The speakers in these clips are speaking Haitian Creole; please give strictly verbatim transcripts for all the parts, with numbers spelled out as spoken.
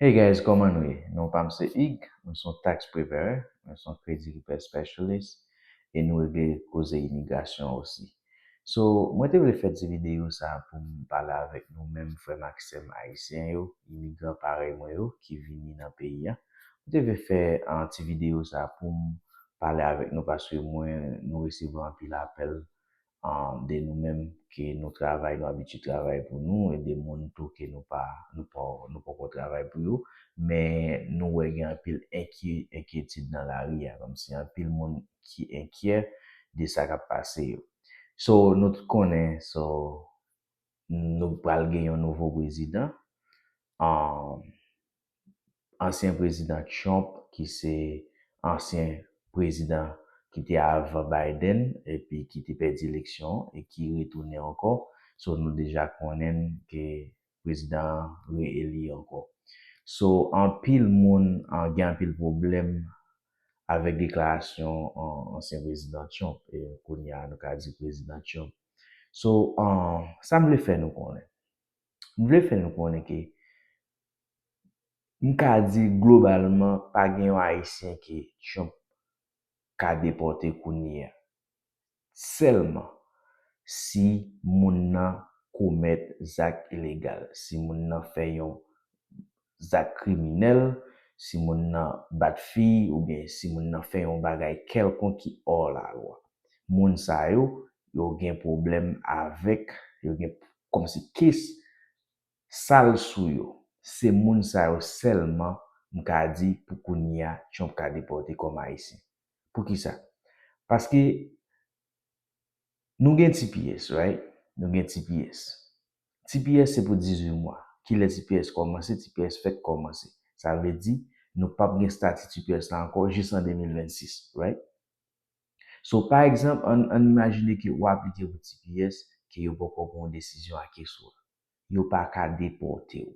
Hey guys, kòman nou ye? Non pa m se Ig, mwen se yon tax preparer, mwen se yon credit repair specialist, e nou regle koze imigrasyon osi. So, mwen te vle fè ti videyo sa pou m pale avèk nou menm frè m ak sè m ayisyen yo, imigran parèy mwen yo ki vini nan peyi a. Mwen te vle fè an ti videyo sa pou m pale avèk nou paske mwen, nou resevwa anpil apèl um, de nou menm ke nou travay, nou abitye travay pou nou, e de moun tou ke nou pa nou pa nou poko travay pou yo, men nou wè gen anpil enkyetid nan lari a, kòmsi anpil moun ki enkyè de sa k ap pase yo. So, nou tout konnen, so, nou pral gen yon nouvo prezidan. Um, ansyen prezidan Trump, ki se ansyen prezidan ki te avan Biden, epi ki te pèdi eleksyon e ki retounen ankò. So, nou deja konnen ke prezidan an re-eli ankò. So, anpil moun, uh, gen anpil pwoblèm avèk deklarasyon, uh, ansyen prezidan Trump, e kounye a nou ka di prezidan Trump. So, uh, sa m vle fè nou konnen. M vle fè nou konnen ke m ka di globalman pa gen yon ayisyen ke Trump ka depòte kounye a. Sèlman si moun nan komèt zak ilegal, si moun nan fè yon zak kriminèl, si moun nan bat fi oubyen si moun nan fè yon bagay kèlkonk ki hors la loi. Moun sa yo, yo gen pwoblèm avèk, yo gen kòmsi kes sal sou yo. Se moun sa yo sèlman m ka di pou kounye a Trump ka depòte kòm ayisyen. Poukisa? Paske nou gen T P S, right? Nou gen T P S. T P S se pou dizuit mwa. Kilè T P S kòmanse? T P S fèk kòmanse. Sa vle di, nou p ap gen stati T P S la ankò jis an de mil vennsis, right? So, pa egzanp, ann ann imajine ke w aplike pou T P S, ke yo poko pran yon desizyon a kes ou a. Yo pa ka depòte w.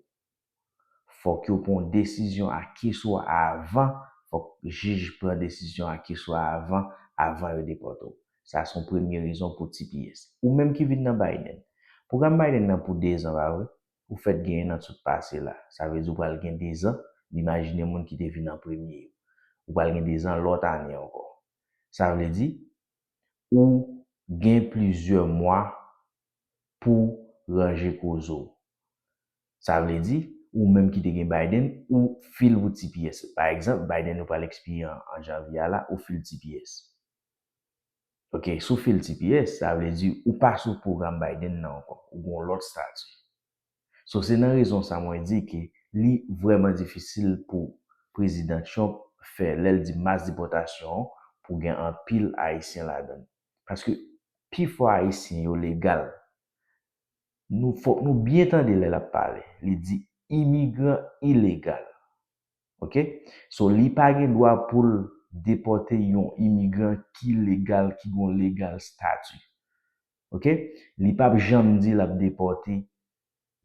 Fòk yo pran yon desizyon a kes ou a avan, fòk jij pran desizyon a kes ou a avan, avan yo depòte w. Sa se yon premye rezon pou T P S. Ou menm ki vin nan Biden. Pwogram Biden nan pou dezan, pa vre? Ou fèk genyen nan tout pase la. Sa vle di ou pral gen dezan. Imajine moun ki te vin an premye yo. Ou pral gen dezan lòt ane ankò. Sa vle di, ou gen plizyè mwa pou ranje koze w. Sa vle di, ou menm ki te gen Biden, ou fil pou T P S. Pa egzanp, Biden yo pral ekspire an, an janvye a la, ou fil T P S. Ok, si w fil T P S, sa vle di ou pa sou pwogram Biden nan ankò, ou gen yon lòt stati. So, se nan rezon sa mwen di ke li vrèman difisil pou prezidan Trump fè lè l di mas depòtasyon an pou gen anpil Ayisyen ladan l. Paske pifò Ayisyen yo legal. Nou fòk nou byen tande lè l ap pale. Li di imigran ilegal. Ok? So, li pa gen dwa pou l depòte yon imigran ki legal, ki gon legal stati. Ok? Li p ap janm di l ap depòte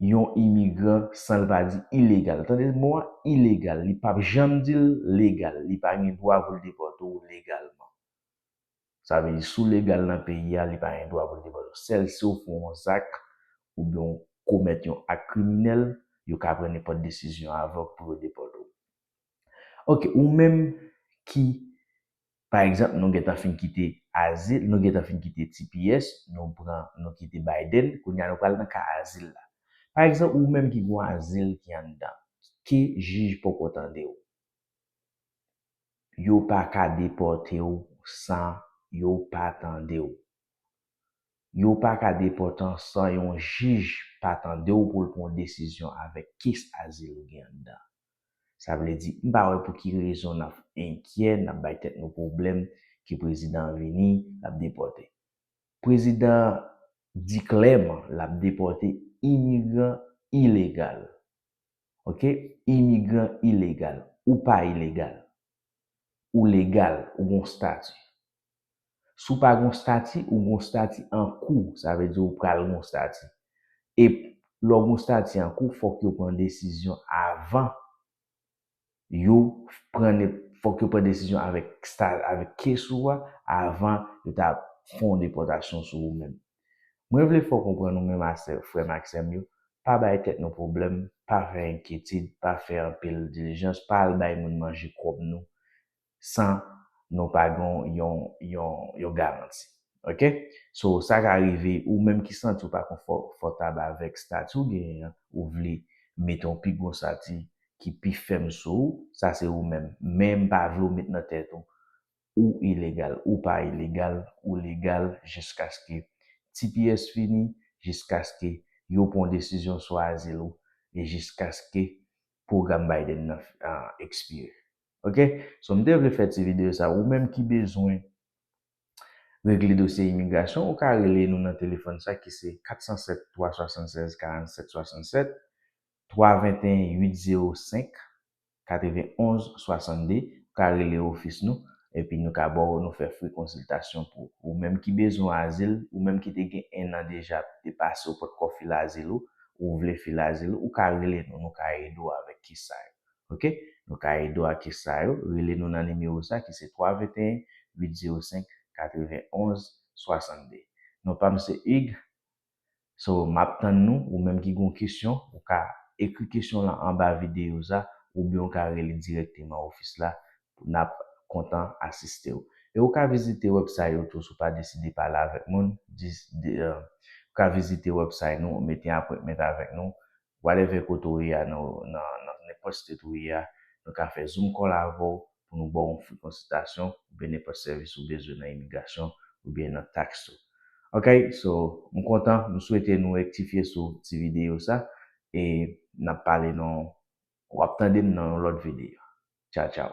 yon imigran san l pa di ilegal. Tande mo a, ilegal. Li p ap janm di l legal. Li pa gen dwa pou l depòte w legalman. Sa vle di, si w legal nan peyi a, li pa gen dwa pou l depòte w. Sèl si w fè yon zak oubyen w komèt yon ak kriminèl, yo ka pran nenpòt desizyon avè w pou yo depòte w. Ok, ou menm ki, pa egzanp, nou gentan fin kite azil, nou gentan fin kite T P S, nou pran, nou kite Biden, kounye a nou pral nan ka azil la. Pa egzanp, ou menm ki gon azil ki anndan, ke jij poko tande w. Yo pa ka depòte w san yo pa tande w. Yo pa ka depòte w san yon jij pa tande w pou l pran yon desizyon avèk kes azil ou gen anndan. Sa vle di, m pa wè pou ki rezon n ap enkyè, n ap bay tèt nou pwoblèm ke prezidan an vini, l ap depòte. Prezidan an di klèman l ap depòte imigran ilegal. Ok? Imigran ilegal. Ou pa ilegal. Ou legal, ou gon stati. Si w pa gon stati, ou gon stati an kou, sa vle di ou pral gon stati. E lè w gon stati an kou, fòk yo pran desizyon avan yo pran, fòk yo pran desizyon avèk sta-, avèk kes ou a, avan yo ta fè yon depòtasyon sou ou menm. Mwen vle fè w konprann ou menm a sè, frè m ak sè m yo, pa bay tèt nou pwoblèm pa fè enkyetid, pa fè anpil dilijans, pa al bay moun manje kòb nou san nou pa gen yon, yon, yon garanti. Ok? So, sa ka rive, ou menm ki santi w pa konfòtab avèk stati w genyen an, ou vle mete yon pi gwo stati ki pi fèm sou ou, sa se ou menm. Men m pa vle w met nan tèt ou, ou ilegal, ou pa ilegal, ou legal jiskaske T P S fini, jiskaske yo pran yon desizyon sou azil ou, e jiskaske pwogram Biden nan, ah, ekspire. Ok? So, m te vle fè ti videyo sa. Ou menm ki bezwen regle dosye imigrasyon, ou ka rele nou nan telefòn sa ki se kat san sèt, twa swasannsèz, karannsèt swasannsèt, twa venteyen, uit zewo senk, katrevenonz swasannde. Ou ka rele ofis nou, epi nou ka ba w, nou fè free konsiltasyon pou ou. Ou menm ki bezwen azil, ou menm ki te gen enn an deja, te pase, ou potko file azil ou, ou vle file azil ou, ou ka rele nou, nou ka ede w avèk kes sa yo. Ok? Nou ka ede w ak kes sa yo, rele nou nan nimewo sa ki se twa venteyen, uit zewo senk, katrevenonz swasannde. Non pa m se Hugues. So, m ap tann nou, ou menm ki gen yon kesyon, ou ka ekri kesyon lan anba videyo sa, oubyen ou ka rele dirèkteman ofis la, n ap kontan asiste w. E ou ka vizite website yo tou, si w pa deside pale avèk moun, dis-, de, euh, ou ka vizite website nou, mete appointment avèk nou, whatever kote ou ye a, nan, nan, nan nenpòt state ou ye a, nou ka fè Zoom call avè w pou nou ba w yon free konsiltasyon, oubyen nenpòt sèvis ou bezwen nan imigrasyon, oubyen nan tax ou. Ok, so, m kontan, m swete nou rektifye sou ti videyo sa, e n ap pale nan, w ap tande m nan yon lòt videyo. Tchaw, tchaw.